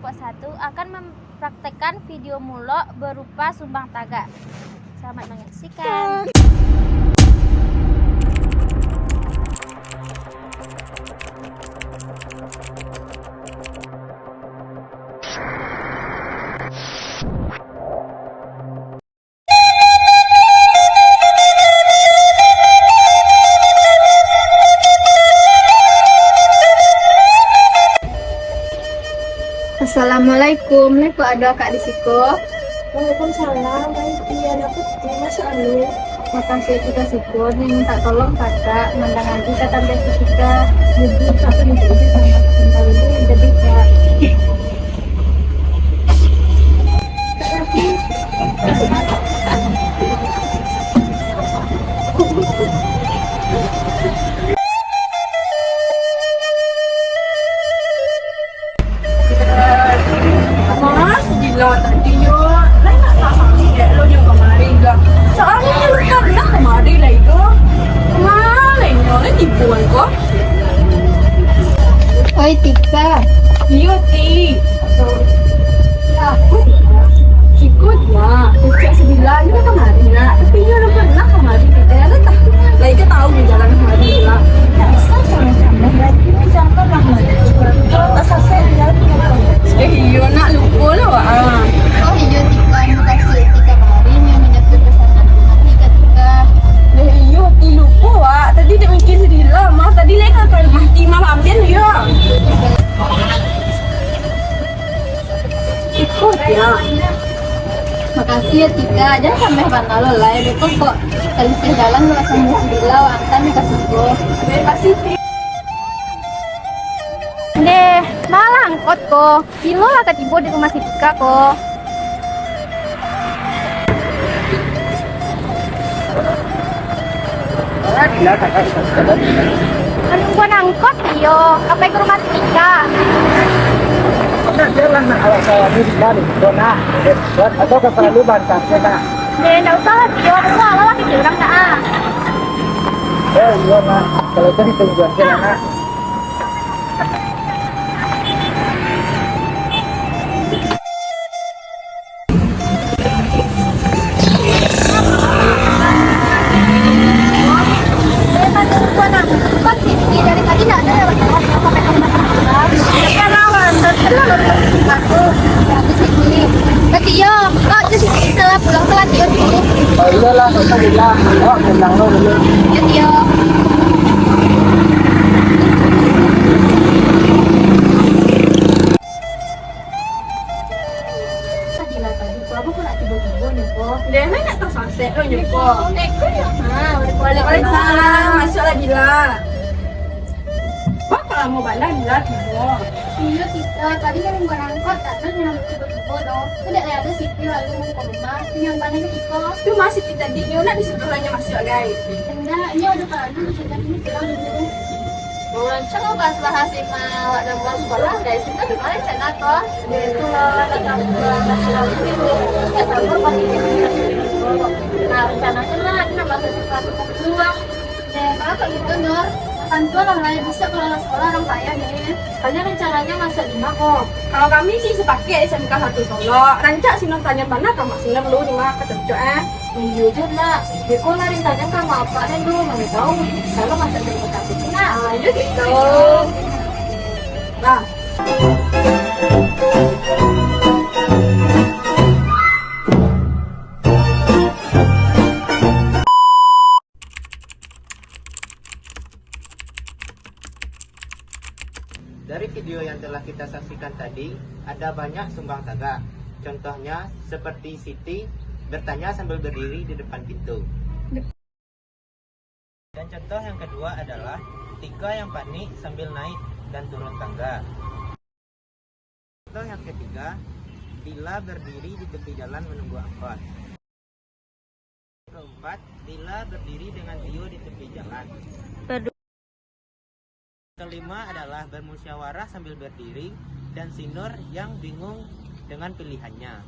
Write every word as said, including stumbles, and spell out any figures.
Satu akan mempraktekkan video mulok berupa sumbang tagak. Selamat menyaksikan. Assalamualaikum, lai kok ado akak di siko? Waalaikumsalam, baik, iya, ada apa tu, Masya Allah? Makasih, kita siko, ni minta tolong kakak, mandang aji ka tante Jessica. Jadi, kakak minta izin sama tante dulu, jadi kak. Mas, gila tadi yo. Lai nak tak sampai lo nyo kamari dah. Soalnyo nyo lupo bana kamari lai tu. Kama lai nyo, lai tibo ko. Oi, Tika. Iyo, Ti. Takut. Sikut, Mak. Pucuk sebilah juga kamari, Nak. Tapi inyo lah pernah kamari, Nak. Eh, lah tak. Lai ka tahu di jalan kamari lah. Tak usah cameh-cameh lagi, ni jangan lah. Kalau tak sasek di jalan. Eh, iyo, Nak, lupo lah, Wak. Ah. Oh, iyo, Tika. Makasih, Tika, kamari. Ni menyatu pasangan hati, Tika. Eh, iyo, Ti, lupo, Wak. Tadi dek mikir sedih lah, Mas. Tadi lai ka rumah Ti malam kan, iyo. Iko, Tia. Makasih ya, Tika. Jan cameh bana lo lai. Beko kok, talisah jalan lo asa musuh bilau, antan ka siko. Terima kasih, Ti. Deh, malah angkot ko. Bilo lah ka tibo di rumah si Tika ko. Manungguan angkot iyo, ka pai ka rumah si Tika. Nak jalan nak awak ka Amerika ni, Dona. Buat atau ka terlalu bantar, ya, nak? Deh, ndak usah lah, Tio. Kamu alah lah kecil urang, nak, ah. Eh, iyo, nak. Kalau itu ditungguan aja lah, nak. Tapi yo, kau tu sih salah pulang, salah tidur dulu. Oh, iyolah, tak usah lah. Awak tenang lo dulu. Yo, yo. Tadi lah tadi ko, apo ko nak tibo-tibo nyo ko? Deh, main nak tasasek lo nyo ko. Assalamualaikum. Waalaikumsalam. Masuk lagi lah. Wah, kok lamo bana Bila tibo? Iyo, Tika. Tadi kan nunggu angkot, tak tahu nyo tibo-tibo doh. Tu dek ada Siti lalu ka rumah. Tu nyo tanya ka siko. Tu mah Siti tadi, nyo nak disuruah lah nyo masuk, gai. Indak, nyo ado kalangan, sudah ini pulang dulu. Oh, rancak lo bahas-bahas lima awak dan buah sekolah, guys. Kita di mana rencana ko? Itu lah, kata buah masih lagi dulu. Kata buah pagi ini. Nah, rencananya lah, kita masuk sekolah kita dulu, ah. Eh, kalau kayak gitu, Nur, tentu lah, lah, bisa kalau sekolah orang kaya deh. Hanya rencananya masuk lima ko. Kalau kami sih sepaket S M K satu Solok. Rancak si Nur tanya bana ka Mak Sinur lu, lima kacocok, eh. Iyo je, Nak. Beko lah rintanyo ka mak apak den dulu, mano tahu bisa lo masuk jadi kota putih, Nak. Ah, iyo gitu. Nah. Dari video yang telah kita saksikan tadi, ada banyak sumbang tagak. Contohnya, seperti Siti bertanya sambil berdiri di depan pintu. Dan contoh yang kedua adalah Tika yang panik sambil naik dan turun tangga. Contoh yang ketiga, Bila berdiri di tepi jalan menunggu angkot. Keempat, Bila berdiri dengan Tio di tepi jalan. Kedua. Kelima adalah bermusyawarah sambil berdiri dan si Nur yang bingung dengan pilihannya.